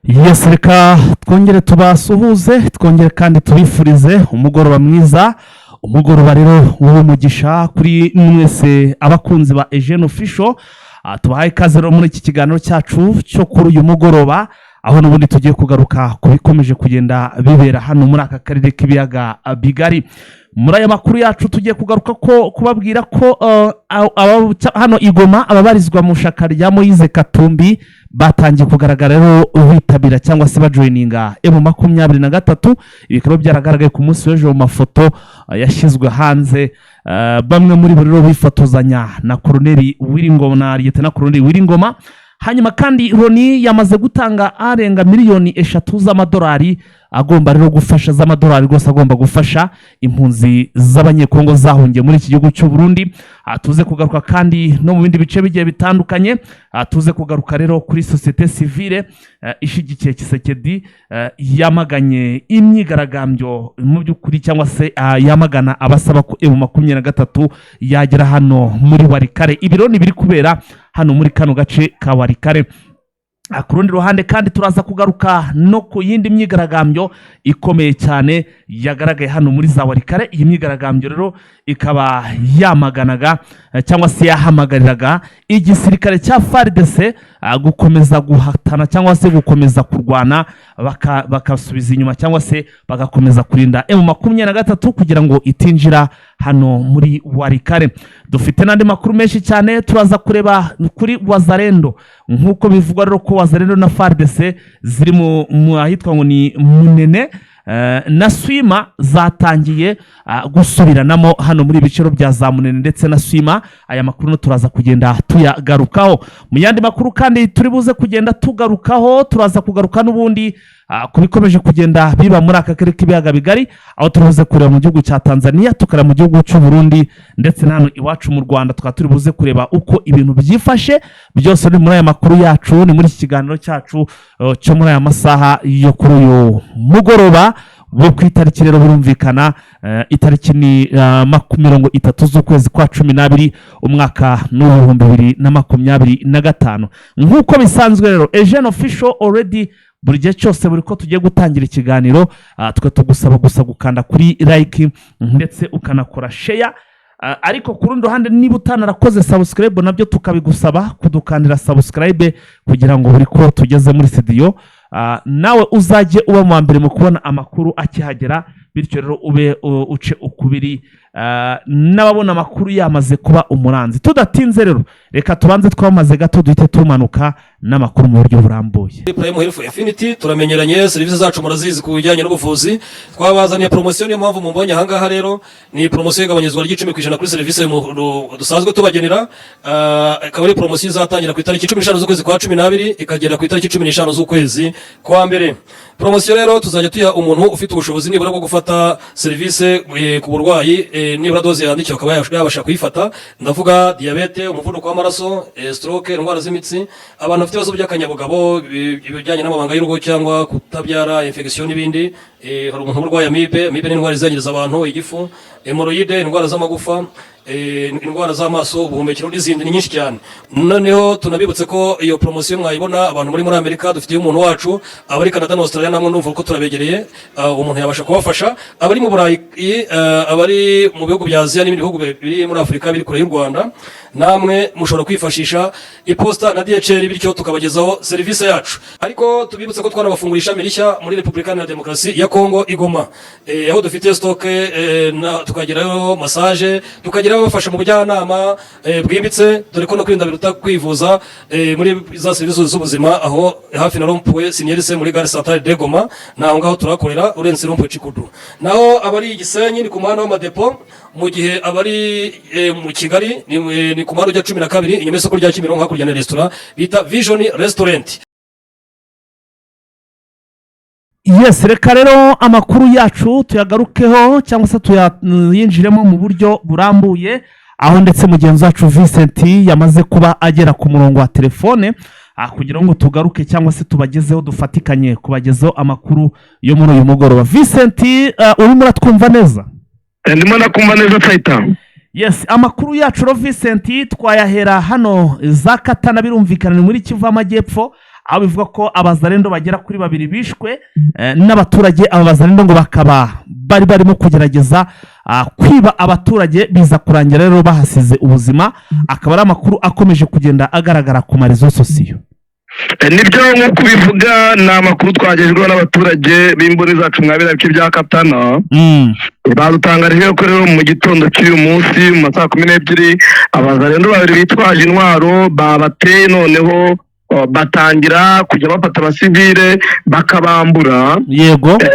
Yes, reka twongere tubasuhuze, twongere kandi tubifurize umugoroba mwiza. Umugoroba rero w'umugisha kuri mwese abakunzi ba Eugene Official. Tubahaye ikaze rero muri iki kiganiro cyacu cyo kuri uyu mugoroba, aho n'ubundi tugiye kugaruka ku bikomeje kugenda bibera hano muri aka karere k'ibiyaga bigari. Muri aya makuru yacu tugiye kugaruka ko kubabwira ko hano i Goma ababarizwa mu shaka rya Moise Katumbi batangiye kugaragara rero bitabira cyangwa se bajoininga M23. Ibi bikaba byaragaragaye ku munsi w'ejo mu mafoto yashyizwe hanze. Bamwe muri bo rero bifotozanya na Koroneli Willy Ngoma, na Liyetona Koroneli Willy Ngoma. Hanyuma kandi Loni yamaze gutanga arenga miliyoni 3 z'amadolari agomba rero gufasha, z'amadolari rwose agomba gufasha impunzi z'Abanyekongo zahungiye muri iki gihugu cy'u Burundi. Tuze kugaruka kandi no mu bindi bice bigiye bitandukanye. Tuze kugaruka rero kuri société civile ishyigikiye Tshisekedi yamaganye imyigaragambyo mu by'ukuri, cyangwa se yamagana abasaba ko M23 yagera hano muri Walikale. Ibiro ni biri kubera hano muri kano gace ka Walikale. Ku rundi ruhande kandi turaza kugaruka no ku yindi myigaragambyo ikomeye cyane yagaragaye hano muri za Walikale. Iyi myigaragambyo rero ikaba yamaganaga cyangwa se yahamagariraga igisirikare cya FARDC gukomeza guhatana cyangwa se gukomeza kurwana, bakasubiza inyuma cyangwa se bagakomeza kurinda M23 kugira ngo itinjira hano muri Walikale. Dufite n'andi makuru menshi cyane. Turaza kureba kuri Wazalendo, nk'uko bivugwa rero ko Wazalendo na FARDC ziri mu ahitwa ngo ni Munene na Swima, zatangiye gusubiranamo hano muri ibiciro bya za Munene ndetse na Swima. Aya makuru no turaza kugenda tuyagarukaho. Mu yandi makuru kandi turi buze kugenda tugarukaho, turaza kugaruka n'ubundi ku bikomeje kugenda biba muri aka karere k'ibiyaga bigari, aho turi buze kureba mu gihugu cya Tanzania, tukareba mu gihugu cy'u Burundi, ndetse na hano iwacu mu Rwanda tukaba turi buze kureba uko ibintu byifashe. Byose ni muri aya makuru yacu, ni muri iki kiganiro cyacu cyo muri aya masaha yo kuri uyu mugoroba wo ku itariki rero birumvikana itariki ni 30 z'ukwezi kwa 12, umwaka n'2025. Nk'uko bisanzwe rero, Eugene Official already buri gihe cyose, buri ko tugiye gutangira ikiganiro, twe tugusaba gusa gukanda kuri like ndetse ukanakora share. Ariko ku rundi ruhande, niba utanarakoze subscribe, nabyo tukabigusaba kudukandira subscribe kugira ngo buri ko tugeze muri studio nawe uzajye uba mu wa mbere mu kubona amakuru akihagera. Bityo rero ube uce ukubiri n'ababona amakuru yamaze kuba umuranzi. Tudatinze rero, reka tubanze twamaze gato, duhite tumanuka n'amakuru mu buryo burambuye. Prime Health Infinity turamenyeranye, serivisi zacu murazizi ku bijyanye n'ubuvuzi. Twabazaniye poromosiyo, niyo mpamvu mumbonye ahangaha. Rero ni poromosiyo y'igabanyizwa ry'icumi ku ijana kuri serivisi dusanzwe tubagenera. Ikaba ari poromosiyo izatangira ku itariki 15 z'ukwezi kwa 12, ikagera ku itariki 15 z'ukwezi kwa mbere. Poromosiyo rero tuzajya tuyiha umuntu ufite ubushobozi nibura bwo gufata serivisi ku burwayi, nibura dose yandikiwe akaba yabasha kuyifata. Ndavuga diyabete, umuvuduko w'amaraso, stroke, indwara z'imitsi, abantu bafite ibibazo by'akanyabugabo, ibijyanye n'amabanga y'urugo cyangwa kutabyara, infection n'ibindi. Hari umuntu urwaye amibe. Amibe ni indwara izangiriza abantu igifu, hémorroïde, indwara z'amagufa, indwara z'amaso, ubuhumekero n'izindi ni nyinshi cyane. Noneho tunabibutse ko iyo poromosiyo mwayibona abantu muri Amerika, dufitiye umuntu wacu. Abari Canada na Australia namwe ndumva ko turabegereye, umuntu yabasha kubafasha. Abari mu Burayi, abari mu bihugu bya Aziya n'ibindi bihugu biri muri Afurika biri kure y'u Rwanda, namwe mushobora kwifashisha iposita na DHL, bityo tukabagezaho serivisi yacu. Ariko tubibutse ko twanabafungura ishami rishya muri Repubulika Iharanira Demokarasi ya Kongo i Goma, aho dufite stock, tukagerayo massage, tukagerayo abafasha mu bujyanama bwimbitse, dore ko no kwirinda biruta kwivuza, muri za serivisi z'ubuzima, aho hafi na rond-point Sinyerise muri gare centrale de Goma. Naho ngaho turakorera, urenze rond-point Chikudu. Naho abari i Gisenyi ni ku muhanda w'amadepo, mu gihe abari mu Kigali ni ku muhanda ujya 12, inyuma y'isoko rya Kimironko, hakurya na resitora bita Vision Restaurant. Yes, reka rero amakuru yacu tuyagarukeho cyangwa se tuyinjiremo mu buryo burambuye, aho ndetse mugenzi wacu Vincent yamaze kuba agera ku murongo wa telefone kugira ngo tugaruke cyangwa se tubagezeho, dufatikanye kubagezaho amakuru yo muri uyu mugoroba. Vincent, urimo uratwumva neza? Ndimo ndakumva neza, Tayita. Yes, amakuru yacu rero, Vincent, twayahera hano za Katana, birumvikana ni muri Kivu y'Amajyepfo. Aho bivuga ko abazarendo bagera kuri babiri bishwe n'abaturage. Aba bazarendo ngo bakaba bari barimo kugerageza kwiba abaturage, biza kurangira rero bahasize ubuzima. Akaba ari amakuru akomeje kugenda agaragara ku ma réseaux sociaux. Nibyo, nk'uko ubivuga, ni amakuru twagejweho n'abaturage b'imboni zacu mwabira bice bya Katana. Badutangarije ko rero mu gitondo cy'uyu munsi, mu ma saa 12, abazarendo babiri bitwaje intwaro babateye, noneho batangira kujya bafata abasivile bakabambura.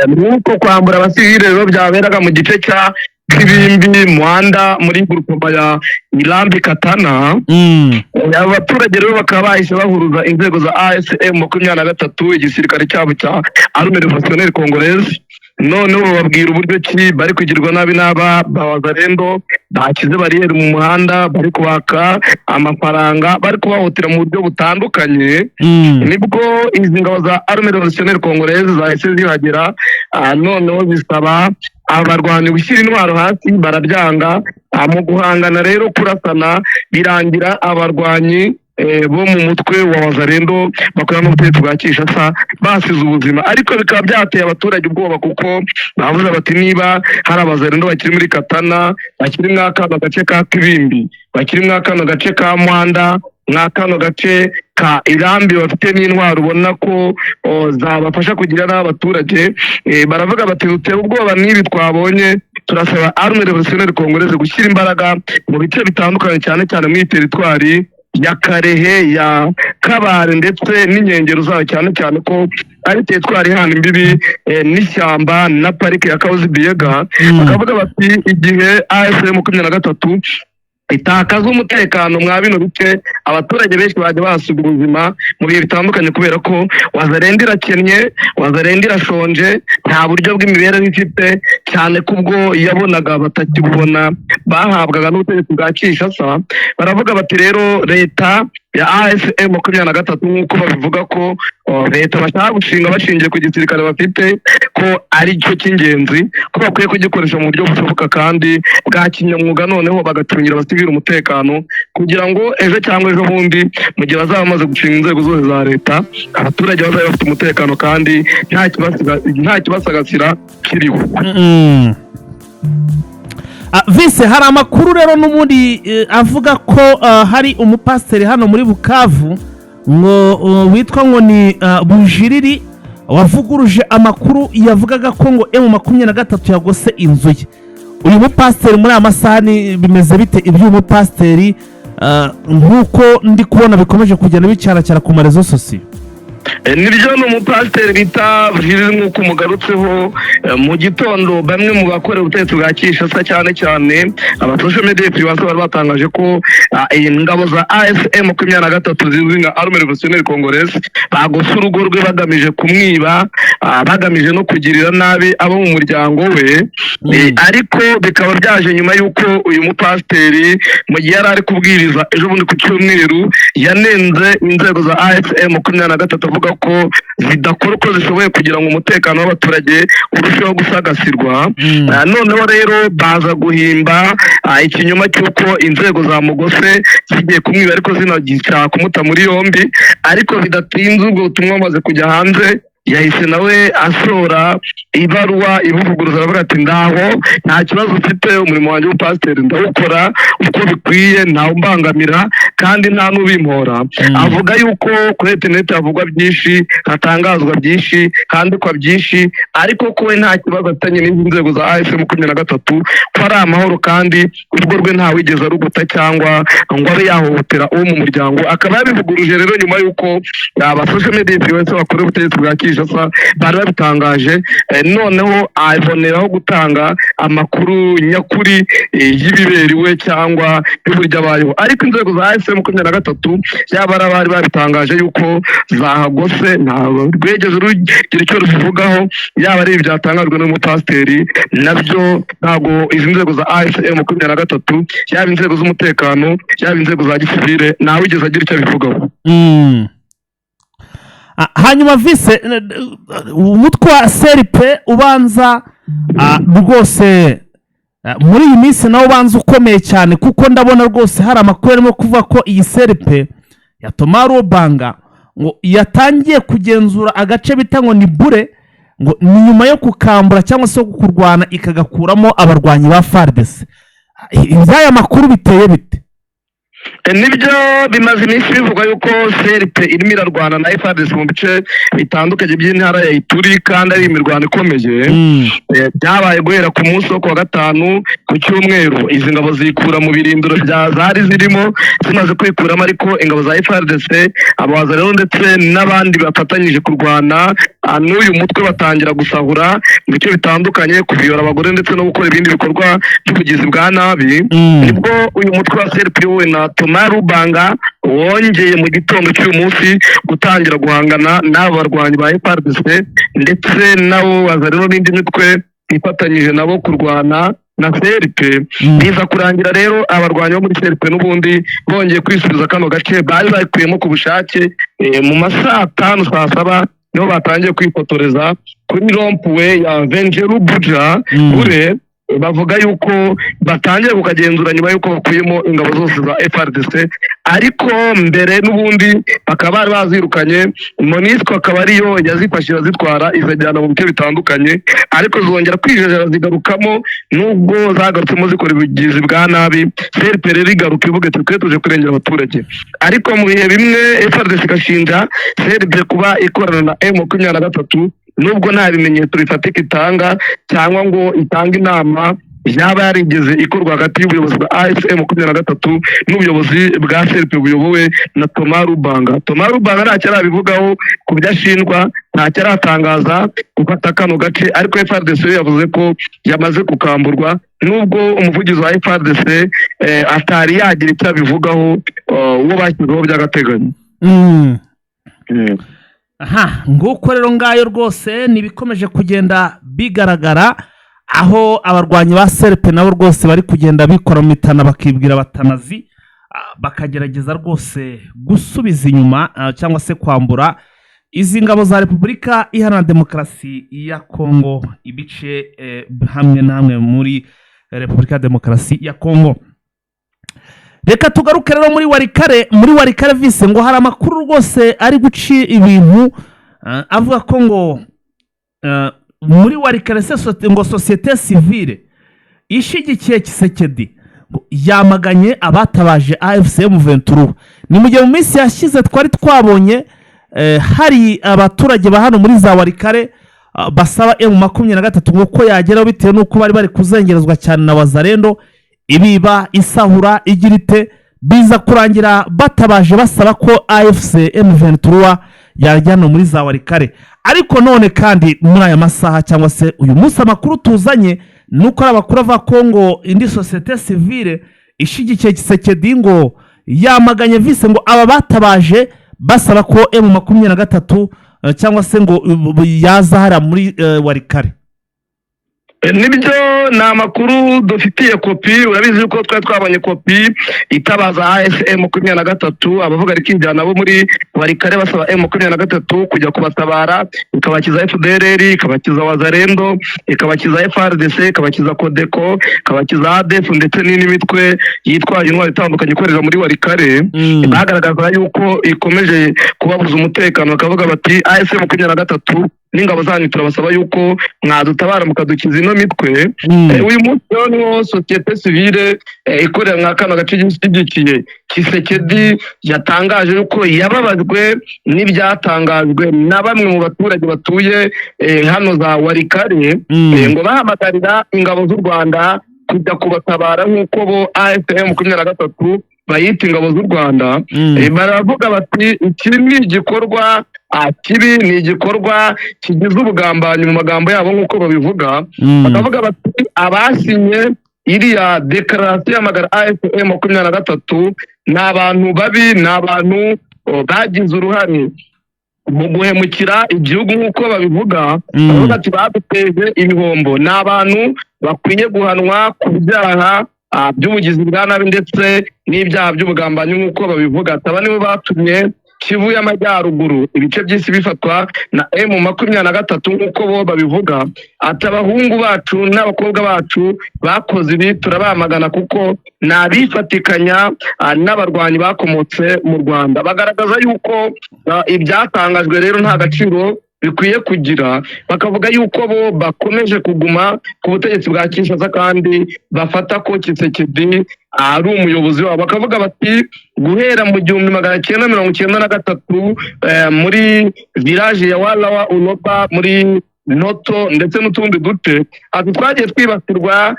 Nk'uko kwambura abasivile rero byaberaga mu gice cya Kibimbi Muhanda, muri groupement ya Irambi Katana. Aba baturage rero bakaba bahise bahuruza inzego za AFC M23, igisirikare cyabo cya Armée Révolutionnaire Congolaise, noneho bababwira uburyo ki bari kugirwa nabi n'aba bawazarendo bashyize bariyeri mu muhanda, bari kubaka amafaranga, bari kubahotera mu buryo butandukanye. Nibwo izi ngabo za Armée Révolutionnaire Congolaise zahise zihagera, noneho zisaba abarwanyi gushyira intwaro hasi, barabyanga. Mu guhangana rero, kurasana, birangira abarwanyi bo mu mutwe wa Wazarendo bakorana n'ubutegetsi bwa Kinshasa basize ubuzima. Ariko bikaba byateye abaturage ubwoba, kuko bavuze bati: "Niba hari abazarendo bakiri muri Katana, bakiri mwa kano gace ka Kibimbi, bakiri mwa kano gace ka Mwanda, mwa kano gace ka Irambi, bafite n'intwaro ubona ko zabafasha kugira n'abaturage." Baravuga bati: "Dutewe ubwoba n'ibi twabonye, turasaba Armée Révolutionnaire Congolaise gushyira imbaraga mu bice bitandukanye, cyane cyane muri teritwari ya Karehe, ya Kabare ndetse n'inkengero zayo, cyane cyane ko ari teritwari ihana imbibi n'ishyamba na parike ya Kahuzi Biega." Bakavuga bati: "Igihe AFC 23 itakaza umutekano mwa bino bice, abaturage benshi bajya bahasiga ubuzima mu bihe bitandukanye, kubera ko Wazarenda irakennye, Wazarenda irashonje, nta buryo bw'imibereho ifite, cyane ko ubwo yabonaga batakibubona bahabwaga n'ubutegetsi bwa Kinshasa." Baravuga bati rero leta ya AFC 23, nk'uko babivuga ko leta bashaka gushinga bashingiye ku gisirikare bafite, ko ari cyo cy'ingenzi, ko bakwiye kugikoresha mu buryo bushoboka kandi bwa kinyamwuga, noneho bagacungira abasivili umutekano, kugira ngo ejo cyangwa ejo bundi, mu gihe bazaba bamaze gushinga inzego zose za leta, abaturage bazaba bafite umutekano kandi nta kibasagasira kiriho. Vise, hari amakuru rero n'ubundi avuga ko hari umupasiteri hano muri Bukavu ngo witwa ngo ni Bujiriri, wavuguruje amakuru yavugaga ko ngo M23 yagose inzu ye. Uyu mupasiteri muri aya masaha bimeze bite iby'uyu mupasiteri, nk'uko ndi kubona bikomeje kugenda bicyaracyara ku ma réseaux sociaux? Nibyo, ni umupasiteri bita Bujiriri, nk'uko umugarutseho. Mu gitondo bamwe mu bakorera ubutegetsi bwa Kinshasa, cyane cyane aba social media influencers, bari batangaje ko iyi ngabo za AFC 23 zizwi nka Armée Révolutionnaire Congolaise bagose urugo rwe bagamije kumwiba, bagamije no kugirira nabi abo mu muryango we. Ariko bikaba byaje nyuma y'uko uyu mupasiteri, mu gihe yari ari kubwiriza ejo bundi ku cyumweru, yanenze inzego za AFC 23, avuga ko zidakora uko zishoboye kugira ngo umutekano w'abaturage urusheho gusagasirwa. Noneho rero baza guhimba ikinyoma cy'uko inzego za mugose zigiye kumwiba, ariko zinagishaka kumuta muri yombi. Ariko bidatinze, ubwo butumwa bumaze kujya hanze, yahise nawe asohora ibaruwa ibuvuguruza, aravuga ati: "Ndaho, nta kibazo mfite, umurimo wanjye w'ubupasiteri ndawukora uko bikwiye, ntawe umbangamira kandi nta n'ubimpora." Avuga yuko kuri interineti havugwa byinshi, hatangazwa byinshi, handikwa byinshi, ariko ko we nta kibazo afitanye n'izi nzego za AFC 23, ko ari amahoro, kandi urugo rwe ntawigeze aruguta cyangwa ngo abe yahohotera uwo mu muryango. Akaba yabivuguruje rero nyuma y'uko aba social media influencer bakorera ubutegetsi bwa Kinshasa bari babitangaje, noneho aboneraho gutanga amakuru nyakuri y'ibibera iwe cyangwa y'uburyo abayeho. Ariko inzego za AFC 23, yaba ari abari babitangaje yuko zahagose, ntabwo rwigeze rugira icyo rubivugaho. Yaba ari ibi byatangajwe n'umupasiteri, nabyo ntabwo izi nzego za AFC 23, yaba inzego z'umutekano, yaba inzego za gisivile, ntawigeze agira icyo abivugaho. Hanyuma vise, umutwe wa CRP ubanza rwose muri iyi minsi nawo ubanza ukomeye cyane, kuko ndabona rwose hari amakuru arimo kuvuga ko iyi CRP ya Thomas Lubanga ngo yatangiye kugenzura agace bita ngo ni Bure, ngo ni nyuma yo kukambura cyangwa se kurwana ikagakuramo abarwanyi ba FARDC. Iby'aya makuru biteye bite? Nibyo, bimaze iminsi bivugwa yuko CRP irimo irarwana na FARDC mu bice bitandukanye by'intara ya Ituri, kandi ari imirwano ikomeye. Byabaye guhera ku munsi wo kuwa gatanu. Ku cyumweru izi ngabo zikura mu birindiro bya zari zirimo. Zimaze kwikuramo ariko, ingabo za FARDC, abaza rero ndetse n'abandi bafatanyije kurwana n'uyu mutwe, batangira gusahura mu bice bitandukanye, kubiyora abagore ndetse no gukora ibindi bikorwa by'ubugizi bwa nabi. Nibwo uyu mutwe wa CRP we na Thomas Rubanga wongeye mu gitondo cy'uyu munsi gutangira guhangana n'aba barwanyi ba FARDC ndetse nabo rero n'indi mitwe ifatanyije nabo kurwana na CRP. Biza kurangira rero abarwanyi bo muri CRP n'ubundi bongeye kwisubiza kano gace bari bakuyemo ku bushake. Mu ma saa 5, saa 7 niho batangiye kwifotoreza kuri rond-point ya Venjeru Buja Bure. Bavuga yuko batangiye kukagenzura nyuma yuko bakuyemo ingabo zose za FARDC, ariko mbere n'ubundi bakaba bari bazirukanye. MONUSCO akaba ariyo yazifashe, irazitwara, izajyana mu bice bitandukanye, ariko zongera kwijejera zigarukamo. Nubwo zagarutsemo zikora ubugizi bwa nabi, CRP rero igaruka ivuga iti: "Twe tuje kurengera abaturage." Ariko mu bihe bimwe FARDC igashinja CRP kuba ikorana na M23, nubwo nta bimenyetso bifatika itanga cyangwa ngo itange inama yaba yarigeze ikorwa hagati y'ubuyobozi bwa AFC M23 n'ubuyobozi bwa CRP buyobowe na Thomas Rubanga. Thomas Rubanga ntacyo arabivugaho ku byo ashinjwa, ntacyo aratangaza gufata kano gace, ariko FARDC yo yavuze ko yamaze kukamburwa, nubwo umuvugizi wa FARDC atari yagira icyo abivugaho, uwo bashyizeho by'agateganyo. Aha nguko rero, ngayo rwose ni ibikomeje kugenda bigaragara, aho abarwanyi ba CRP nabo rwose bari kugenda bikora mu mitana, bakibwira batanazi, bakagerageza rwose gusubiza inyuma cyangwa se kwambura izi ngabo za Repubulika Iharanira Demokarasi ya Kongo ibice hamwe na hamwe muri Repubulika ya Demokarasi ya Kongo. Reka tugaruke rero muri Walikale. Muri Walikale vise ngo hari amakuru rwose ari guca ibintu, avuga ko ngo muri Walikale se ngo société civile ishyigikiye Tshisekedi ngo yamaganye abatabaje AFC M23. Ni mu gihe mu minsi yashize twari twabonye hari abaturage ba hano muri za Walikale basaba M23 ngo ko yageraho, bitewe n'uko bari bari kuzengerezwa cyane na Wazalendo, ibiba, isahura, igira ite. Biza kurangira batabaje basaba ko AFC M23 yajya muri za Walikale. Ariko none kandi muri aya masaha cyangwa se uyu munsi, amakuru tuzanye ni uko ari amakuru ava ko ngo indi société civile ishyigikiye Tshisekedi ngo yamaganye vise ngo aba batabaje basaba ko M23 cyangwa se ngo yaza hariya muri Walikale. Nibyo, ni amakuru dufitiye kopi. Urabizi yuko twari twabonye kopi itabaza AFC M23, abavuga rikinjyana bo muri Walikale, basaba M23 kujya kubatabara, ikabakiza FDLR, ikabakiza Wazalendo, ikabakiza FARDC, ikabakiza CODECO, ikabakiza ADF ndetse n'indi mitwe yitwaje intwaro itandukanye ikorera muri Walikale. Bagaragaza yuko ikomeje kubabuza umutekano, bakavuga bati: "AFC 23 n'ingabo zanyu, turabasaba yuko mwadutabara mukadukiza ino mitwe." Uyu munsi rero niwo société civile ikorera mwa kano gace ishyigikiye Tshisekedi yatangaje yuko yababajwe n'ibyatangajwe na bamwe mu baturage batuye hano za Walikale, ngo bahamagarira ingabo z'u Rwanda kujya kubatabara, nk'uko bo AFC 23 bayita ingabo z'u Rwanda. Baravuga bati: "Iki ni igikorwa kibi, ni igikorwa kigize ubugambanyi," mu magambo yabo nk'uko babivuga. Bakavuga bati: "Abasinye iriya déclaration y'amagara AFC 23 ni abantu babi, ni abantu bagize uruhare mu guhemukira igihugu," nk'uko babivuga. Baravuga ati: "Baduteje ibihombo, ni abantu bakwiye guhanwa ku byaha by'ubugizi bwa nabi ndetse n'ibyaha by'ubugambanyi," nk'uko babivuga. Aba nibo batumye Kivu y'Amajyaruguru, ibice by'isi bifatwa na M23 nk'uko bo babivuga. Ati abahungu bacu n'abakobwa bacu bakoze ibi, turabamagana kuko ni abifatikanya n'abarwanyi bakomotse mu Rwanda. Bagaragaza yuko ibyatangajwe rero nta gaciro bikwiye kugira, bakavuga yuko bo bakomeje kuguma ku butegetsi bwa Kinshasa kandi bafata ko Tshisekedi ari umuyobozi wabo. Bakavuga bati guhera mu 1993 muri village ya Walawa Uloba muri Noto ndetse n'utundi duce, ati twagiye twibasirwa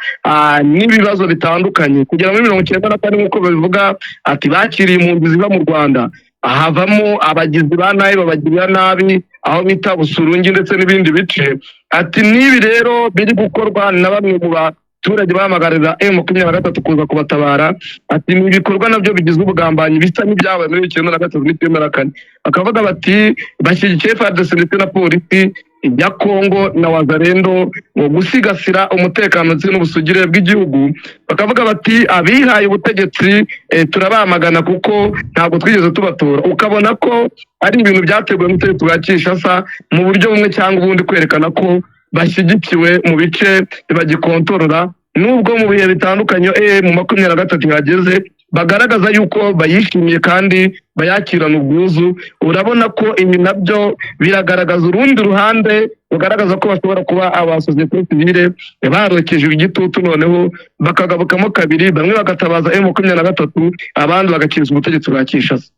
n'ibibazo bitandukanye kugera muri 94 nk'uko babivuga. Ati bakiriye impunzi ziva mu Rwanda, havamo abagizi ba nabi babagirira nabi aho bita Busurungi ndetse n'ibindi bice. Ati n'ibi rero biri gukorwa na bamwe mu baturage bahamagarira M23 kuza kubatabara, ati ni ibikorwa nabyo bigize ubugambanyi bisa n'ibyabaye muri 93 n'94. Bakavuga bati bashyigikiye FARDC ndetse na polisi ya Kongo na Wazalendo mu gusigasira umutekano ndetse n'ubusugire bw'igihugu. Bakavuga bati abihaye ubutegetsi turabamagana kuko ntabwo twigeze tubatora. Ukabona ko ari ibintu byateguwe n'ubutegetsi bwa Kinshasa mu buryo bumwe cyangwa ubundi, kwerekana ko bashyigikiwe mu bice bagikontorora, nubwo mu bihe bitandukanye M23 ihageze bagaragaza yuko bayishimiye kandi bayakirana ubwuzu. Urabona ko ibi nabyo biragaragaza urundi ruhande rugaragaza ko bashobora kuba aba société civile barokeje igitutu, noneho bakagabukamo kabiri, bamwe bagatabaza M23, abandi bagakiza ubutegetsi bwa Kinshasa.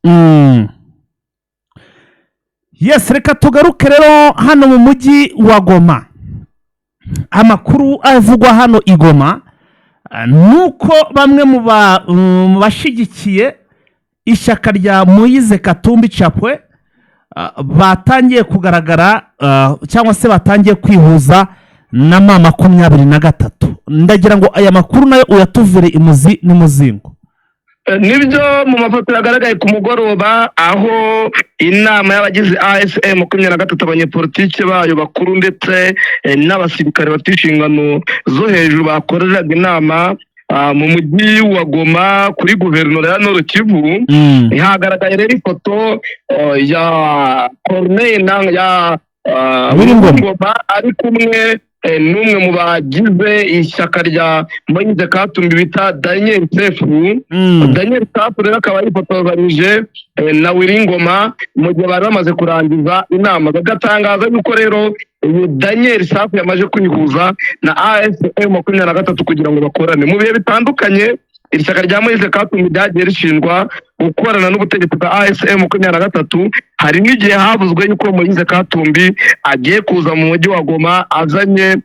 Yes, reka tugaruke rero hano mu mujyi wa Goma. Amakuru avugwa hano i Goma nuko bamwe mu bashyigikiye ishyaka rya Moise Katumbi Chapwe batangiye kugaragara cyangwa se batangiye kwihuza na M23. Ndagira ngo aya makuru nayo uyatuvire imuzi n'umuzingo. Nibyo, mu mafoto yagaragaye ku mugoroba aho inama y'abagize AFC M23, abanyepolitike bayo bakuru ndetse n'abasirikare bafite inshingano zo hejuru bakoreraga inama mu mujyi wa Goma kuri guverinoma ya Nord Kivu, hagaragaye rero ifoto ya Corneille Nangaa ya Willy Ngoma. Ngoma ari kumwe n'umwe mu bagize ishyaka rya Moise Katumbi bita Daniel Sefu. Daniel Safu rero akaba yifotozanyije na Willy Ngoma mu gihe bari bamaze kurangiza inama, bagatangaza yuko rero uyu Daniel Safu yamaze kwihuza na AFC M23 kugira ngo bakorane. Mu bihe bitandukanye iri shyaka rya Moise Katumbi ryagiye rishinjwa gukorana n'ubutegetsi bwa AFC M23. Hari n'igihe havuzwe yuko Moise Katumbi agiye kuza mu mujyi wa Goma azanye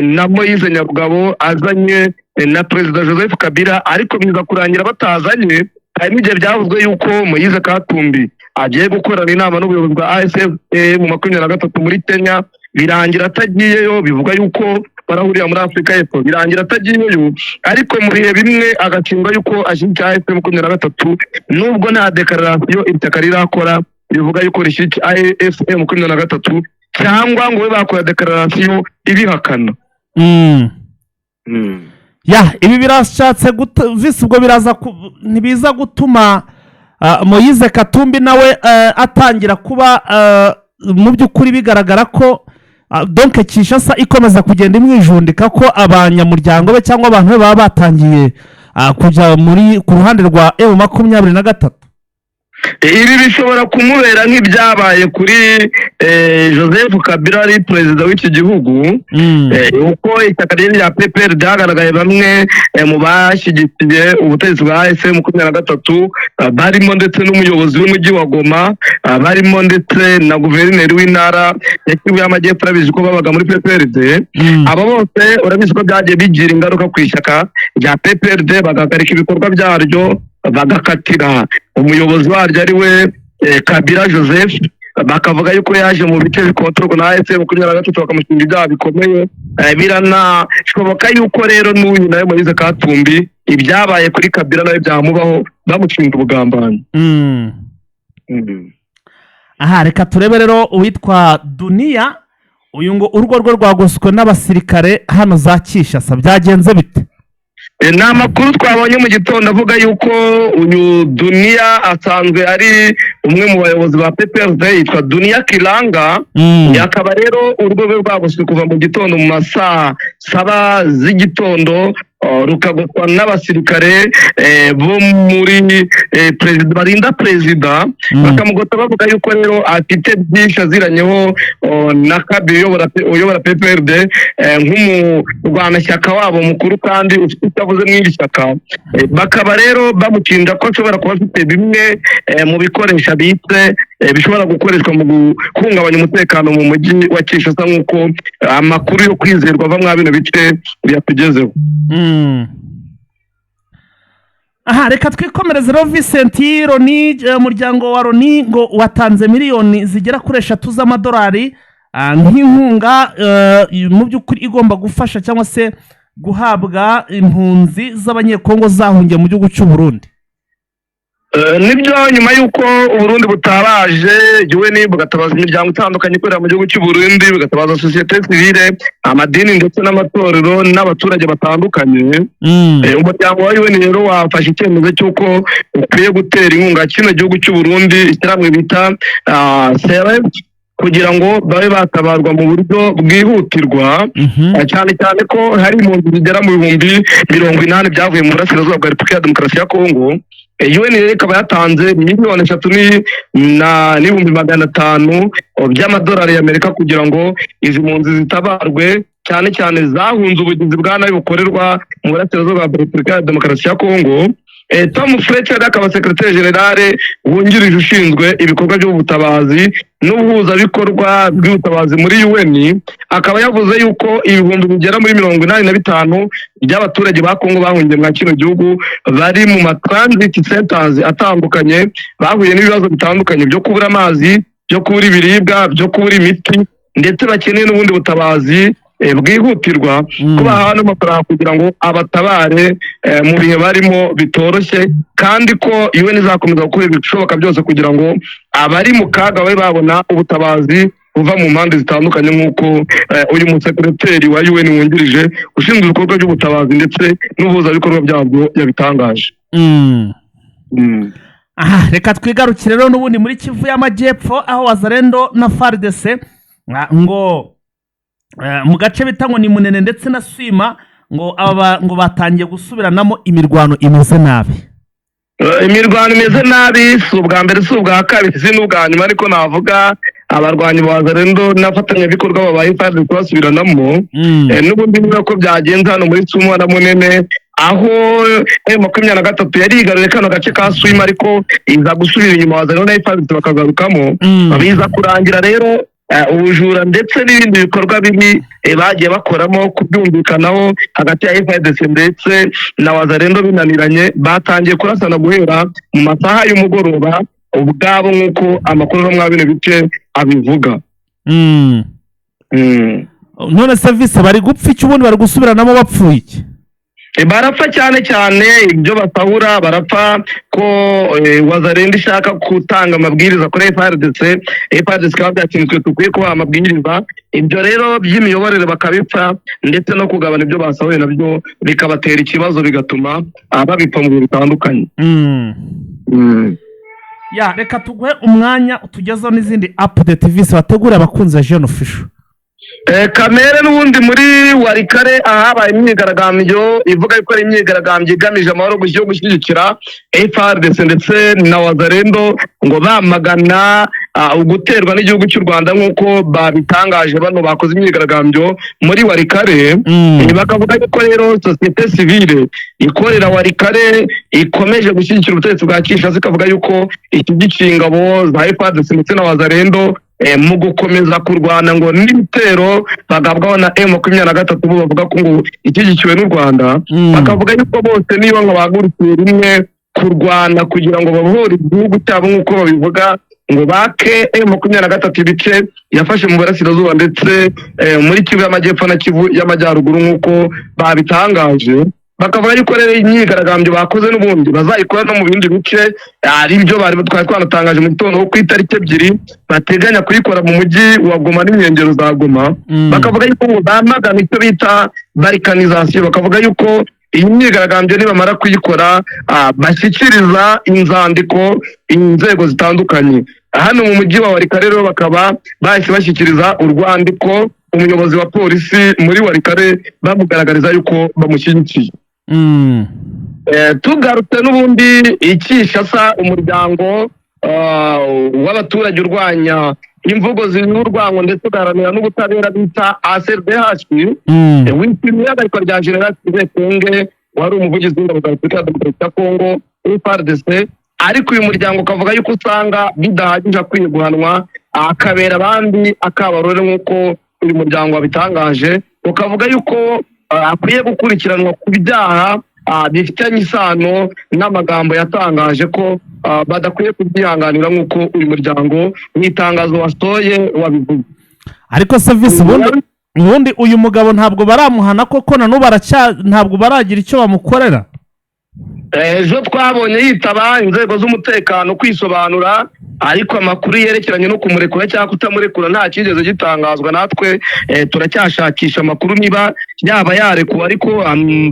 na Moise Nyarugabo, azanye na Perezida Joseph Kabila, ariko biza kurangira batazanye. Hari n'igihe byavuzwe yuko Moise Katumbi agiye gukorana inama n'ubuyobozi bwa AFC M23 muri Kenya, birangira atagiyeyo. Bivuga yuko barahurira muri Afurika y'Epfo, birangira atagiyeyo, ariko mu bihe bimwe agashinjwa yuko ashyigikiye AFC M23, nubwo nta déclaration ishyaka rirakora bivuga yuko rishyigikiye AFC M23 cyangwa ngo babe bakora déclaration ibihakana. Ya, ibi birashatse visi ubwo biraza ntibiza gutuma Moise Katumbi nawe atangira kuba mu by'ukuri bigaragara ko donc Kinshasa ikomeza kugenda imwijundika, ko abanyamuryango be cyangwa abantu be baba batangiye kujya muri ku ruhande rwa M23? Ibi bishobora kumubera nk'ibyabaye kuri Joseph Kabila ari perezida w'iki gihugu, uko ishyaka rye rya PPR ryagaragaye bamwe mu bashyigikiye ubutegetsi bwa AFC M23, barimo ndetse n'umuyobozi w'umujyi wa Goma, barimo ndetse na guverineri w'intara ya Kivu y'Amajyepfo, urabizi ko babaga muri PPRD. Aba bose urabizi ko byagiye bigira ingaruka ku ishyaka rya PPRD, bagahagarika ibikorwa byaryo, bagakatira umuyobozi waryo ari we Kabila Joseph, bakavuga yuko yaje mu bice bikontorwa na AFC M23, bakamushinja ibyaha bikomeye. Biranashoboka yuko rero n'uyu nawe Moise Katumbi ibyabaye kuri Kabila nawe byamubaho, bamushinja ubugambanyi. Aha reka turebe rero uwitwa Duniya uyu, ngo urugo rwe rwagoswe n'abasirikare hano za Kinshasa, byagenze bite? Ni amakuru twabonye mu gitondo avuga yuko uyu Duniya asanzwe ari umwe mu bayobozi ba PPRD, yitwa Duniya Kilanga. Akaba rero urugo rwe rwagoswe kuva mu gitondo mu masaa 7 z'igitondo, rukagotwa n'abasirikare bo muri perezida, barinda perezida, bakamugota bavuga yuko rero afite byinshi aziranyeho na Kabila uyobora PPRD, nk'umurwanashyaka wabo mukuru kandi ufite icyo avuze mu iri shyaka. Bakaba rero bamushinja ko ashobora kuba afite bimwe mu bikoresho abitse bishobora gukoreshwa mu guhungabanya umutekano mu mujyi wa Kinshasa, nk'uko amakuru yo kwizerwa ava muri bino bice biyatugezeho. Aha reka twikomereze rero, Vincent. Loni, umuryango wa Loni ngo watanze miliyoni zigera kuri 3 z'amadolari nk'inkunga mu by'ukuri igomba gufasha cyangwa se guhabwa impunzi z'Abanyekongo zahungiye mu gihugu cy'u Burundi. Nibyo, nyuma y'uko Uburundi butabaje UN, bugatabaza imiryango itandukanye ikorera mu gihugu cy'u Burundi, bugatabaza sosiyete sivile, amadini ndetse n'amatorero n'abaturage batandukanye, umuryango wa UN rero wafashe icyemezo cy'uko ukwiye gutera inkunga kino gihugu cy'u Burundi, ishyirahamwe bita CRF, kugira ngo babe batabarwa mu buryo bwihutirwa, cyane cyane ko hari impunzi zigera mu 80,000 byavuye mu burasirazuba bwa Repubulika ya Demokarasi ya Kongo. UN rero ikaba yatanze miliyoni 3 n'ibihumbi 500 by'amadolari y'Amerika kugira ngo izi mpunzi zitabarwe, cyane cyane zahunze ubugizi bwa nabi bukorerwa mu burasirazuba bwa Repubulika ya Demokarasi ya Kongo. Tom Fletcher akaba secrétaire général wungirije ushinzwe ibikorwa by'ubutabazi n'ubuhuzabikorwa bw'ubutabazi muri UN, akaba yavuze yuko ibihumbi bigera muri 85 by'abaturage ba Kongo bahungiye mwa kino gihugu bari mu ma transit centers atandukanye, bahuye n'ibibazo bitandukanye byo kubura amazi, byo kubura ibiribwa, byo kubura imiti, ndetse bakeneye n'ubundi butabazi bwihutirwa, ko bahawe n'amafaranga kugira ngo abatabare mu bihe barimo bitoroshye, kandi ko UN izakomeza gukora ibishoboka byose kugira ngo abari mu kaga babe babona ubutabazi buva mu mpande zitandukanye, nk'uko uyu musekreteri wa UN wungirije ushinzwe ibikorwa by'ubutabazi ndetse n'ubuhuzabikorwa byabwo yabitangaje. Aha reka twigarukire rero n'ubundi muri Kivu y'Amajyepfo, aho Wazalendo na FARDC ngo mu gace bita ngo ni Munene ndetse na Swima, ngo aba ngo batangiye gusubiranamo, imirwano imeze nabi. Imirwano imeze nabi, si ubwa mbere, si ubwa kabiri, si n'ubwa nyuma, ariko navuga abarwanyi ba Wazalendo n'abafatanyabikorwa babaye FARDC basubiranamo. N'ubundi niba ko byagenze hano muri Sumo na Munene, aho M23 yari yigaruriye kano gace ka Swima, ariko iza gusubira inyuma, Wazalendo na FARDC bakagarukamo, biza kurangira rero ubujura ndetse n'ibindi bikorwa bibi bagiye bakoramo kubyumvikanaho hagati ya FARDC ndetse na Wazalendo binaniranye, batangiye kurasana guhera mu masaha y'umugoroba ubwabo, nk'uko amakuru yo muri bino bice abivuga. None serivisi bari gupfa iki? Ubundi bari gusubiranamo bapfuye iki? Barapfa cyane cyane ibyo basahura. Barapfa ko Wazalendo ishaka gutanga amabwiriza kuri FARDC, FARDC ikaba byatsinzwe, dukwiye kubaha amabwiriza. Ibyo rero by'imiyoborere bakabipfa, ndetse no kugabana ibyo basahuye nabyo bikabatera ikibazo, bigatuma babipfa mu bihe bitandukanye. Ya, reka tuguhe umwanya utugezeho n'izindi update visi wateguriye abakunzi ba Jeune Official. Kamere, n'ubundi muri Walikale ahabaye imyigaragambyo ivuga yuko ari imyigaragambyo igamije amahoro yo gushyigikira FARDC ndetse na Wazalendo, ngo bamagana uguterwa n'igihugu cy'u Rwanda, nk'uko babitangaje bano bakoze imyigaragambyo muri Walikale. Bakavuga yuko rero sosiyete sivile ikorera Walikale ikomeje gushyigikira ubutegetsi bwa Kinshasa, ikavuga yuko ishyigikiye ingabo za FARDC ndetse na Wazalendo mu gukomeza kurwana ngo n'ibitero bagabwaho na M23, bo bavuga ko ngo ishyigikiwe n'u Rwanda. Bakavuga yuko bose niba ngo bahagurukiye rimwe kurwana kugira ngo babohore igihugu cyabo, nk'uko babivuga, ngo bake M23 ibice yafashe mu burasirazuba ndetse muri Kivu y'Amajyepfo na Kivu y'Amajyaruguru, nk'uko babitangaje. Bakavuga yuko rero imyigaragambyo bakoze n'ubundi bazayikora no mu bindi bice, ari byo bari twari twanatangaje mu gitondo ku itariki 2 bateganya kuyikora mu mujyi wa Goma n'inkengero za Goma. Bakavuga yuko ngo bamagana icyo bita balkanisation, bakavuga yuko iyi myigaragambyo nibamara kuyikora bashyikiriza inzandiko inzego zitandukanye. Hano mu mujyi wa Warikare rero bakaba bahise bashyikiriza urwandiko umuyobozi wa polisi muri Warikare, bamugaragariza yuko bamushyigikiye. Tugarutse n'ubundi i Kinshasa, umuryango w'abaturage urwanya imvugo z'urwango ndetse ugaharanira n'ubutabera bita ACRDH wishimiye ihagarikwa rya General Sylvain Ekenge, wari umuvugizi w'ingabo za Repubulika ya Demokarasi ya Kongo, FARDC. Ariko uyu muryango ukavuga yuko usanga bidahagije, akwiye guhanwa akabera abandi akabarore, nk'uko uyu muryango wabitangaje, ukavuga yuko akwiye gukurikiranwa ku byaha bifitanye isano n'amagambo yatangaje, ko badakwiye kubyihanganira, nk'uko uyu muryango mu itangazo wasohoye wabivuze. Ariko serivisi, ubundi uyu mugabo ntabwo baramuhana koko? Na n'ubu ntabwo baragira icyo bamukorera? Ejo twabonye yitaba inzego z'umutekano kwisobanura, ariko amakuru yerekeranye no kumurekura cyangwa kutamurekura nta cyigeze gitangazwa. Natwe turacyashakisha amakuru niba yaba yarekuwe, ariko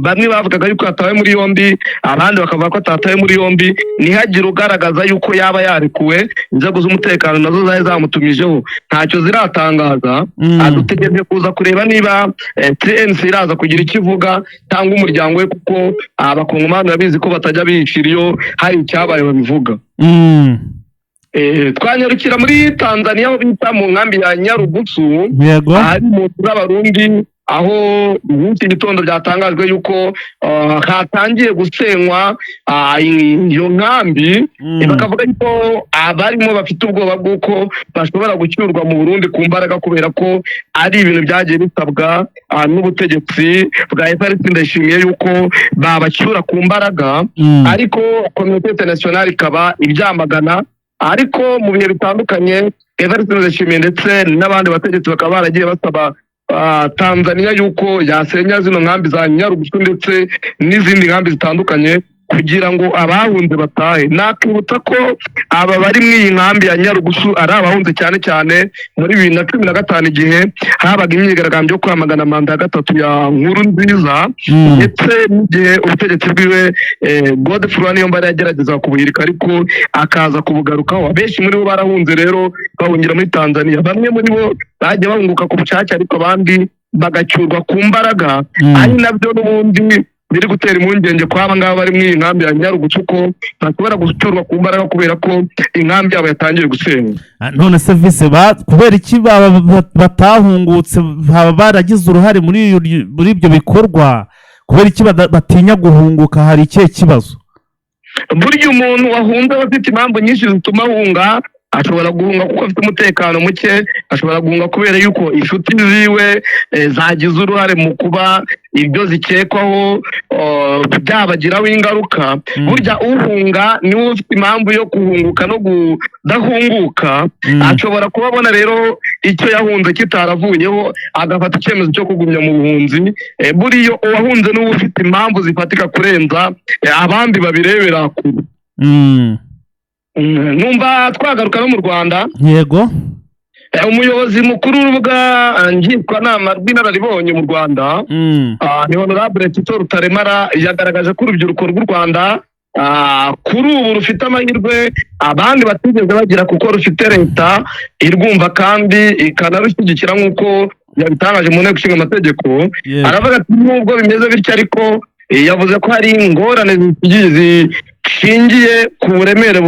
bamwe bavugaga yuko yatawe muri yombi, abandi bakavuga ko atatawe muri yombi. Ntihagire ugaragaza yuko yaba yarekuwe. Inzego z'umutekano nazo zari zamutumijeho, ntacyo ziratangaza. Dutegereje kuza kureba niba TNC iraza kugira icyo ivuga cyangwa umuryango we, kuko abakongomani babizi ko batajya bihishira, iyo hari icyabaye babivuga. Twanyarukira muri Tanzania, aho bita mu nkambi ya Nyarugusu, ahari mu z'Abarundi, aho muri iki gitondo byatangajwe yuko hatangiye gusenywa iyo nkambi. Bakavuga yuko abarimo bafite ubwoba bw'uko bashobora gucyurwa mu Burundi ku mbaraga, kubera ko ari ibintu byagiye bisabwa n'ubutegetsi bwa Evariste Ndayishimiye yuko babacyura ku mbaraga. Ariko communauté internationale ikaba ibyamagana. Ariko mu bihe bitandukanye Evariste Ndayishimiye ndetse n'abandi bategetsi bakaba baragiye basaba Tanzania yuko yasenya zino nkambi za Nyarugusu ndetse n'izindi nkambi zitandukanye kugira ngo abahunze batahe. Nakibutsa ko aba bari muri iyi nkambi ya Nyarugusu ari abahunze cyane cyane muri 2015, igihe habaga imyigaragambyo yo kwamagana manda ya gatatu ya Nkurunziza, ndetse n'igihe ubutegetsi bwiwe Godefroid Niyombare yagerageza kubuhirika ariko akaza kubugarukaho. Abenshi muri bo barahunze rero, bahungira muri Tanzania. Bamwe muri bo bagiye bahunguka ku bushake, ariko abandi bagacyurwa ku mbaraga, ari nabyo n'ubundi biri gutera impungenge ko aba ngaba bari muri iyi nkambi ya Nyarugusu ko bashobora gucyurwa ku mbaraga kubera ko inkambi yabo yatangiye gusenywa. None se vise, kubera iki batahungutse? Baba baragize uruhare muri ibyo bikorwa, kubera iki batinya guhunguka? Hari ikihe kibazo? Burya umuntu wahunze aba afite impamvu nyinshi zituma ahunga. Ashobora guhunga kuko afite umutekano muke, ashobora guhunga kubera yuko inshuti ziwe zagize uruhare mu kuba ibyo zikekwaho byabagiraho ingaruka. Burya uhunga niwe ufite impamvu yo guhunguka no kudahunguka. Ashobora kuba abona rero icyo yahunze kitaravuyeho, agafata icyemezo cyo kugumya mu buhunzi. Buriya uwahunze niwe ufite impamvu zifatika kurenza abandi babirebera kure. Numva twagaruka no mu Rwanda. Yego. Umuyobozi mukuru w'urubuga ngishwanama rw'inararibonye mu Rwanda, ni Honorable Tito Rutaremara, yagaragaje ko urubyiruko rw'u Rwanda kuri ubu rufite amahirwe abandi batigeze bagira, kuko rufite leta irwumva kandi ikanarushyigikira, nk'uko yabitangaje mu Nteko Ishinga Amategeko. Aravuga ati nubwo bimeze bityo ariko, yavuze ko hari ingorane zishingiye ku buremere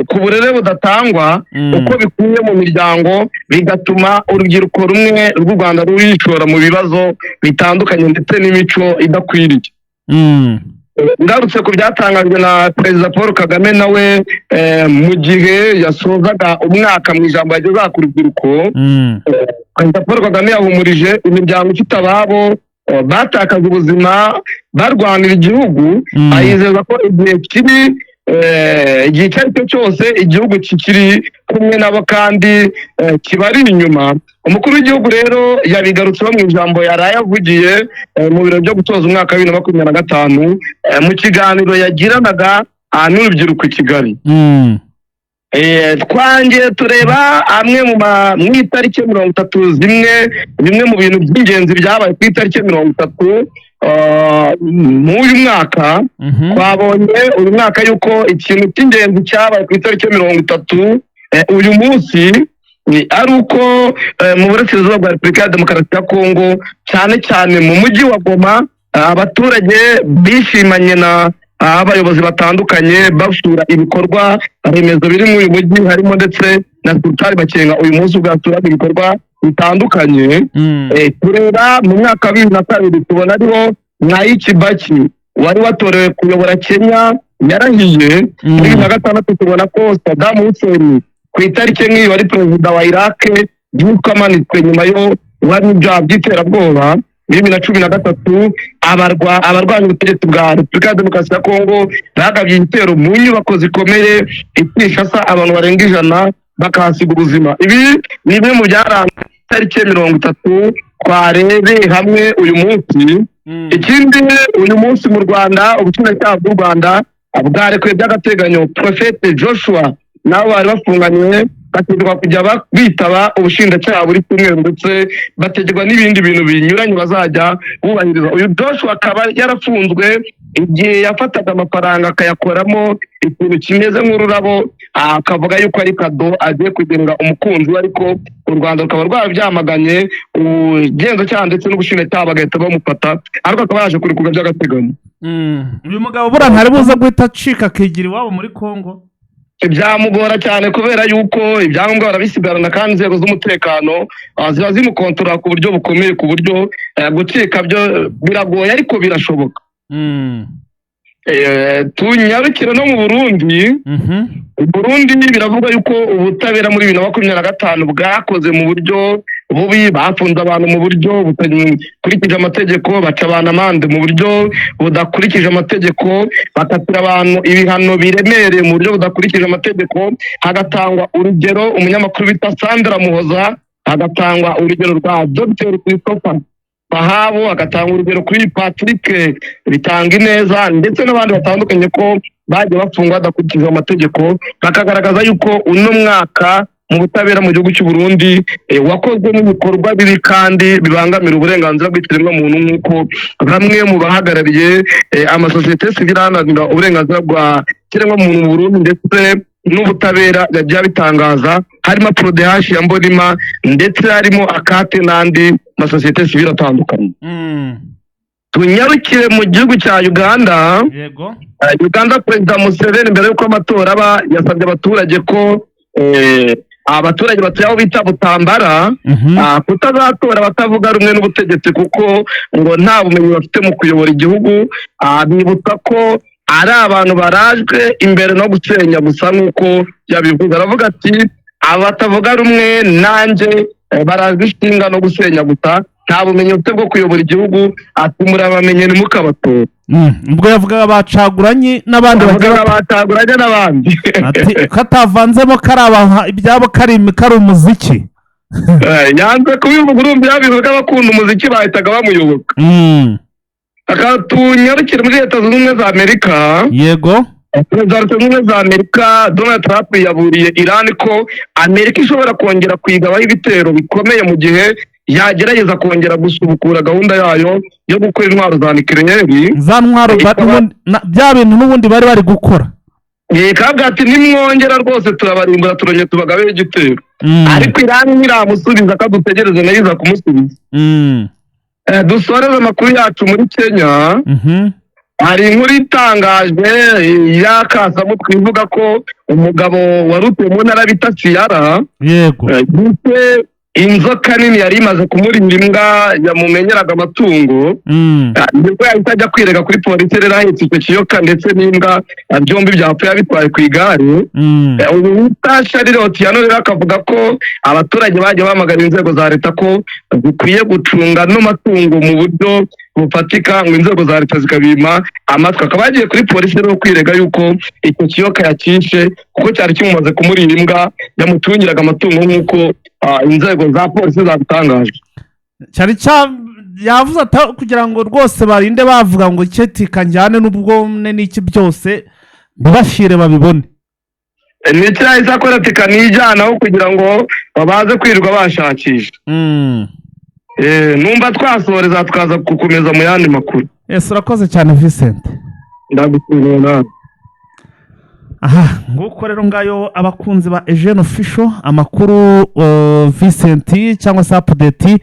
ku burere budatangwa uko bikwiye mu miryango, bigatuma urubyiruko rumwe rw'u Rwanda rwishora mu bibazo bitandukanye ndetse n'imico idakwiriye. Ngarutse ku byatangajwe na Perezida Paul Kagame nawe mu gihe yasozaga umwaka, mu ijambo yagezaga ku rubyiruko, Perezida Paul Kagame yahumurije imiryango ifite ababo batakaje ubuzima barwanira igihugu, ayizeza ko igihe kiri igihe icyo ari cyo cyose igihugu kikiri kumwe nabo kandi kibari inyuma. Umukuru w'igihugu rero yabigarutseho mu ijambo yaraye avugiye mu biro byo gutoza umwaka wa 2025, mu kiganiro yagiranaga n'urubyiruko i Kigali. Twangiye tureba amwe mu itariki 30, zimwe bimwe mu bintu by'ingenzi byabaye ku itariki 30. Mw'uyu mwaka twabonye uyu mwaka yuko ikintu cy'ingenzi cyabaye ku itariki 30, uyu munsi, ni ari uko mu burasirazuba bwa Repubulika ya Demokarasi ya Kongo, cyane cyane mu mujyi wa Goma, abaturage bishimanye na abayobozi batandukanye basura ibikorwa remezo biri muri uyu mujyi, harimo ndetse na Sultani Makenga uyu munsi bwasuraga ibikorwa bitandukanye. Tureba mu mwaka wa 2002, tubona ariho Mwai Kibaki wari watorewe kuyobora Kenya yarahiye. Muri 2006 tubona ko Saddam Hussein ku itariki nk'iyo wari perezida wa Iraq y'uko amanitswe nyuma yo guhamya ibyaha by'iterabwoba. Muri 2013 abarwanya ubutegetsi bwa Repubulika ya Demokarasi ya Kongo bagabye igitero mu nyubako zikomeye i Kinshasa, abantu barenga 100 bakahasiga ubuzima. Ibi ni bimwe mu byaranze itariki ya 30 twarebeye hamwe uyu munsi. Ikindi, uyu munsi mu Rwanda ubushinjacyaha bw'u Rwanda bwarekuye by'agateganyo Prophète Joshua nabo bari bafunganywe, bategekwa kujya bitaba ubushinjacyaha buri cyumweru, ndetse bategekwa n'ibindi bintu binyuranye bazajya bubahiriza. Uyu Joshua akaba yarafunzwe igihe yafataga amafaranga akayakoramo ikintu kimeze nk'ururabo, akavuga yuko ari kado agiye kugenera umukunzi we, ariko u Rwanda rukaba rwarabyamaganye, ubugenzacyaha ndetse n'ubushinjacyaha bagahita bamufata, ariko akaba yaje kurekurwa by'agateganyo. Uyu mugabo buriya ntari buze guhita acika akigira iwabo muri Kongo? Byamugora cyane kubera yuko ibyangombwa barabisigarana, kandi inzego z'umutekano ziba zimukontorora ku buryo bukomeye, ku buryo gucika byo biragoye ariko birashoboka. Tunyarukire no mu Burundi. Burundi biravuga yuko ubutabera muri 2025 bwakoze mu buryo bubi, bafunze abantu mu buryo budakurikije amategeko, baca abantu amande mu buryo budakurikije amategeko, bakatira abantu ibihano biremereye mu buryo budakurikije amategeko. Hagatangwa urugero umunyamakuru bita Sandra Muhoza, hagatangwa urugero rwa Dr Christopher Bahabu, hagatangwa urugero kuri Patrick Bitanga Ineza ndetse n'abandi batandukanye ko bagiye bafungwa badakurikije amategeko, bakagaragaza yuko uno mwaka mu butabera mu gihugu cy'u Burundi wakozwe n'ibikorwa bibi kandi bibangamira uburenganzira bw'ikiremwamuntu, nk'uko bamwe mu bahagarariye amasosiyete sivile aharanira uburenganzira bwa kiremwamuntu mu Burundi ndetse n'ubutabera yagiye abitangaza, harimo Prodehash ya Mbonima ndetse harimo Akate n'andi masosiyete sivile atandukanye. Tunyarukire mu gihugu cya Uganda. Yego. Uganda, Perezida Museveni mbere y'uko amatora aba yasabye abaturage ko abaturage batuye aho bita Butambara kutazatora abatavuga rumwe n'ubutegetsi, kuko ngo nta bumenyi bafite mu kuyobora igihugu. Bibutsa ko ari abantu barajwe imbere no gusenya gusa, nk'uko yabivuze, aravuga ati: "Abatavuga rumwe nanjye barajwe ishinga no gusenya gusa, nta bumenyi bafite bwo kuyobora igihugu", ati: "Murabamenye ntimukabatore." Ubwo yavugaga bacaguranye n'abandi bagiye avugaga bataguranye n'abandi. Ati katavanzemo kari abaha ibyabo kari umuziki. Yanze kubivuga, urumva yabivuga abakunda umuziki bahitaga bamuyoboka. Akatunyarukira muri Leta Zunze Ubumwe za Amerika. Yego. Perezida wa Leta Zunze Ubumwe za Amerika Donald Trump yaburiye Iran ko Amerika ishobora kongera kuyigabaho ibitero bikomeye mu gihe yagerageza kongera gusubukura gahunda yayo yo gukora intwaro za nucléaire. Za ntwaro bya bintu n'ubundi bari bari gukora. Kavuga ati: "Nimwongera rwose turabarimbura, turongera tubagabeho igitero." Ariko Iran ntiramusubiza, kadutegereze nayo iza kumusubiza. Dusoreze amakuru yacu muri Kenya. Hari inkuru itangaje y'akasamutwe ivuga ko umugabo wari utuye mu ntara bita Siyara yishe inzoka nini yari imaze kumurinda imbwa yamumenyeraga amatungo. Nibwo yahise ajya kwirega kuri polisi rero ahetse icyo kiyoka ndetse n'imbwa, byombi byapfuye abitwaye ku igare. Ubu wita Charles Otieno rero akavuga ko abaturage bagiye bamagana inzego za leta ko zikwiye gucunga ano matungo mu buryo bufatika, ngo inzego za leta zikabima amatwi, akaba yagiye kuri polisi rero kwirega yuko icyo kiyoka yakishe kuko cyari kimumaze kumurira imbwa yamutungiraga amatungo, nk'uko inzego za polisi zabitangaje. Cyari cya yavuze ati kugira ngo rwose barinde bavuga ngo icyo njyane n'ubwone n'iki byose ntibashire babibone. Ni icyo yahise akora, ati kanijyanaho kugira ngo babaze kwirirwa bashakisha. Numva twasoreza, tukaza gukomeza mu yandi makuru. Yes, urakoze cyane, Vincent. Ndagushimiye nawe. Aha nguko rero, ngayo abakunzi ba Eugene Official, amakuru Vincent cyangwa se update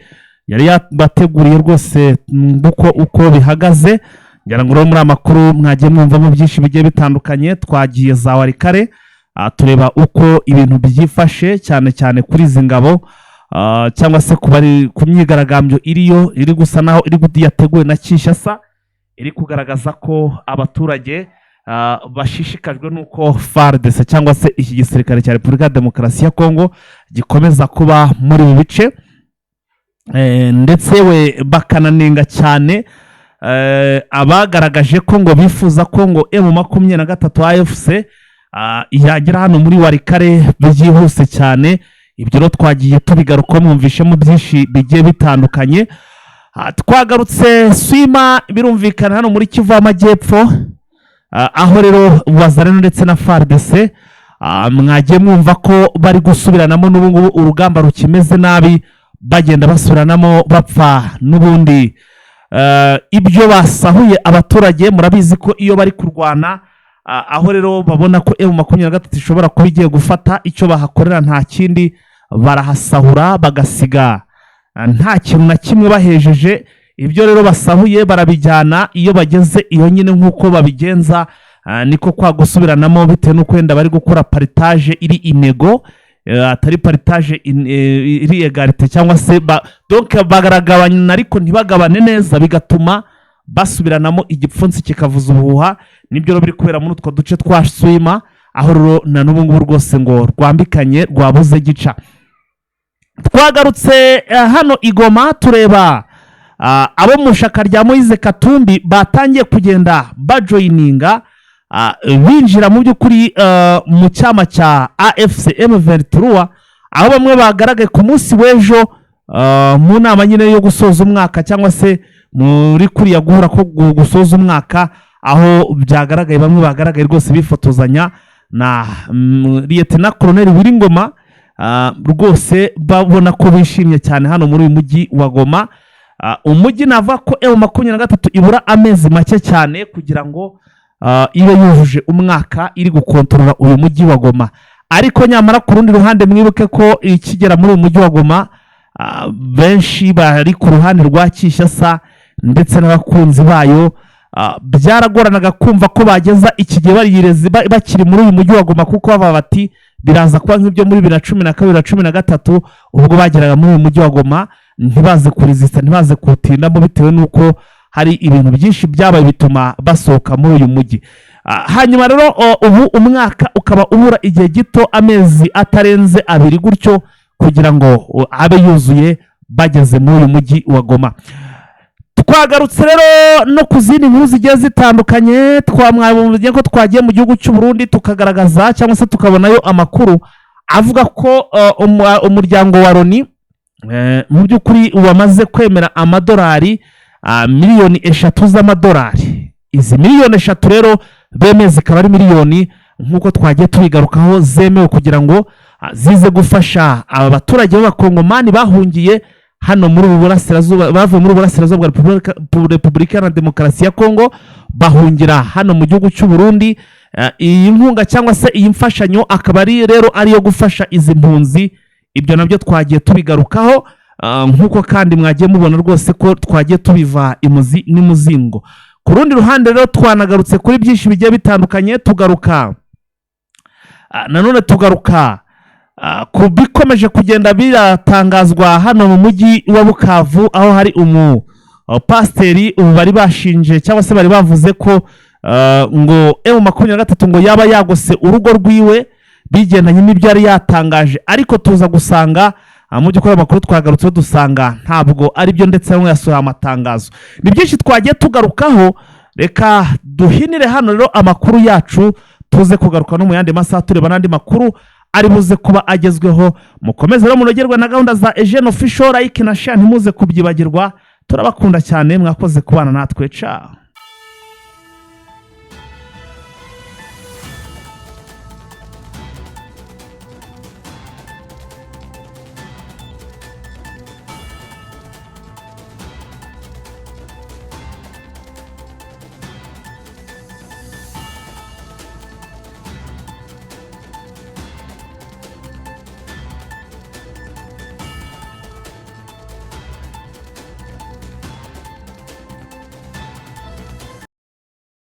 yari yabateguriye rwose, nguko uko bihagaze. Ngira ngo rero muri aya makuru mwagiye mwumvamo byinshi bigiye bitandukanye. Twagiye za Walikale, tureba uko ibintu byifashe, cyane cyane kuri izi ngabo, cyangwa se ku bari ku myigaragambyo iriyo iri gusa naho iri yateguwe na Kinshasa, iri kugaragaza ko abaturage bashishikajwe n'uko FARDC cyangwa se iki gisirikare cya Repubulika ya Demokarasi ya Kongo gikomeza kuba muri ibi bice. Ndetse we bakananenga cyane abagaragaje ko ngo bifuza ko ngo M23 AFC yagera hano muri Walikale byihuse cyane. Ibyo rero twagiye tubigarukaho, mwumvishemo byinshi bigiye bitandukanye. Twagarutse Swima, birumvikana hano muri Kivu y'Amajyepfo, aho rero Wazalendo ndetse na FARDC, mwagiye mwumva ko bari gusubiranamo n'ubu ngubu, urugamba rukimeze nabi, bagenda basubiranamo bapfa n'ubundi ibyo basahuye abaturage. Murabizi ko iyo bari kurwana, aho rero babona ko M23 ishobora kuba igiye gufata, icyo bahakorera nta kindi, barahasahura bagasiga nta kintu na kimwe bahejeje. Ibyo rero basahuye barabijyana. Iyo bageze iyo nyine, nk'uko babigenza, niko kwa gusubiranamo, bitewe n'uko wenda bari gukora partage iri inégale, atari partage iri égalité, cyangwa se donc baragabana ariko ntibagabane neza, bigatuma basubiranamo, igipfunsi kikavuza ubuhuha. Nibyo rero biri kubera muri utwo duce twa Swima, aho rero na n'ubu ngubu rwose ngo rwambikanye, rwabuze gica. Twagarutse hano i Goma, tureba abo mu shaka rya Moise Katumbi batangiye kugenda bajoininga, binjira mu by'ukuri mu cyama cya AFC M23, aho bamwe bagaragaye ku munsi w'ejo mu nama nyine yo gusoza umwaka, cyangwa se muri kuriya guhura ko gusoza umwaka, aho byagaragaye bamwe bagaragaye rwose bifotozanya na Lieutenant Colonel Willy Ngoma, rwose babona ko bishimye cyane hano muri uyu mujyi wa Goma. Umujyi navuga ko M23 ibura amezi make cyane kugira ngo ibe yujuje umwaka iri gukontorora uyu mujyi wa Goma. Ariko nyamara ku rundi ruhande, mwibuke ko ikigera muri uyu mujyi wa Goma, benshi bari ku ruhande rwa Kinshasa ndetse n'abakunzi bayo, byaragoranaga kumva ko bageza iki gihe bariyirezi bakiri muri uyu mujyi wa Goma, kuko bavuga bati biraza kuba nk'ibyo muri 2012, 2013, ubwo bageraga muri uyu mujyi wa Goma ntibaze kuresista, ntibaze kuwutindamo, bitewe n'uko hari ibintu byinshi byabaye bituma basohoka muri uyu mujyi. Hanyuma rero ubu umwaka ukaba ubura igihe gito, amezi atarenze 2 gutyo, kugira ngo abe yuzuye bageze muri uyu mujyi wa Goma. Twagarutse rero no ku zindi nkuru zigiye zitandukanye. Twamwabonye ko twagiye mu gihugu cy'u Burundi, tukagaragaza cyangwa se tukabonayo amakuru avuga ko umuryango wa Loni mu by'ukuri wamaze kwemera amadolari miliyoni 3 z'amadolari. Izi miliyoni 3 rero bemeye zikaba ari miliyoni, nk'uko twagiye tubigarukaho, zemewe kugira ngo zize gufasha aba baturage b'abakongomani bahungiye hano muri ubu burasirazuba, bavuye muri ubu burasirazuba bwa Repubulika Iharanira Demokarasi ya Kongo, bahungira hano mu gihugu cy'u Burundi. Iyi nkunga cyangwa se iyi mfashanyo akaba ari rero ariyo gufasha izi mpunzi. Ibyo nabyo twagiye tubigarukaho, nk'uko kandi mwagiye mubona rwose ko twagiye tubiva imuzi n'imuzingo. Ku rundi ruhande rero twanagarutse kuri byinshi bigiye bitandukanye, tugaruka nanone tugaruka ku bikomeje kugenda biratangazwa hano mu mujyi wa Bukavu, aho hari umu pasiteri ubu bari bashinje cyangwa se bari bavuze ko ngo M23 ngo yaba yagose urugo rwiwe, bigendanye n'ibyo yari yatangaje. Ariko tuza gusanga mu by'ukuri amakuru twagarutseho dusanga ntabwo ari byo, ndetse bamwe yasohoye amatangazo. Ni byinshi twagiye tugarukaho. Reka duhinire hano rero amakuru yacu, tuze kugaruka no mu yandi masaha tureba n'andi makuru ari buze kuba agezweho. Mukomeze rero munogerwe na gahunda za Eugene Official. Like na share ntimuze kubyibagirwa. Turabakunda cyane, mwakoze kubana natwe. Ciao.